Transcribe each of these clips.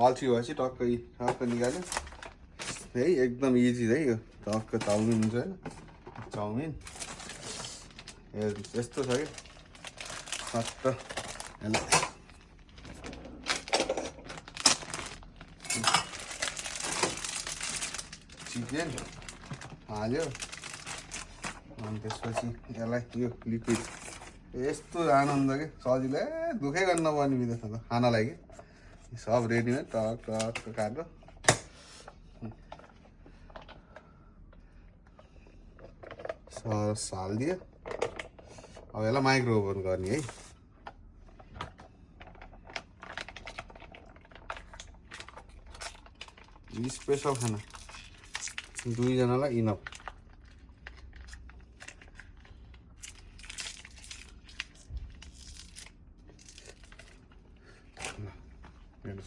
अल्छी भएपछि टक्क निकाल्यो है। एकदम इजी है यो टक्क चाउमिन हुन्छ होइन। चाउमिन यस्तो छ कि टक्क यसलाई चिकन हाल्यो अनि त्यसपछि यसलाई यो लिक्विड यस्तो आनन्द के सजिलो दुखै गर्न नपर्ने विदेशमा त खानालाई कि सब रेडीमेड टक्क काट्यो सस हालिदियो। अब यसलाई माइक्रो ओभन गर्ने है। स्पेसल खाना 2 जनालाई इनफ।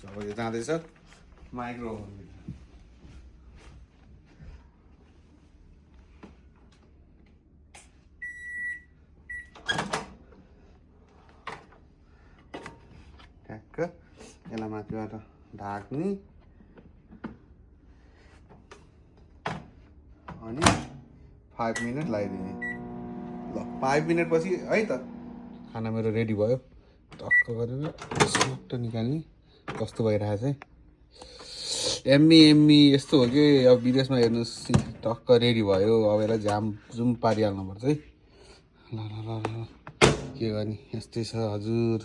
अब यो जाँदैछ माइक्रो ओभन। ठ्याक्क यसलाई माथिबाट ढाक्ने अनि 5 मिनट लगाइदिने। ल 5 मिनट पछि है त खाना मेरो रेडी भयो। टक्क गरेर सट्ट निकाल्ने कस्तो भइरहेछ है। एम्मी यस्तो हो कि अब विदेशमा हेर्नुहोस् टक्क रेडी भयो। अब यसलाई जुम पारिहाल्नुपर्छ है। ल के गर्ने यस्तै छ हजुर।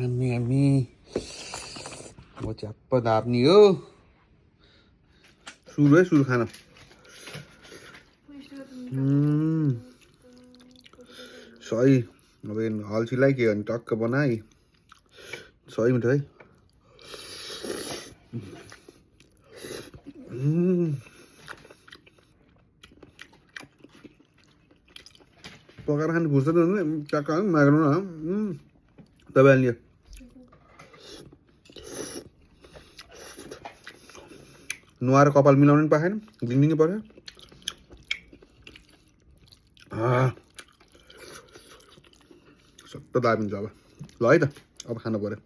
एम्मी म च्याप्प धाप्ने हो। सुरु खाना सही। अब अल्छीलाई के गर्ने टक्क बनाइ सही मिठो है। पकाएर खाने फुर्सद हुँदैन टक्क माग्नु न तपाईँहरूले। नुहाएर कपाल मिलाउनु पनि पाएन दिनै पर्यो। सट्ट दाबिन्छ अब। ल है त अब खानु पर्यो।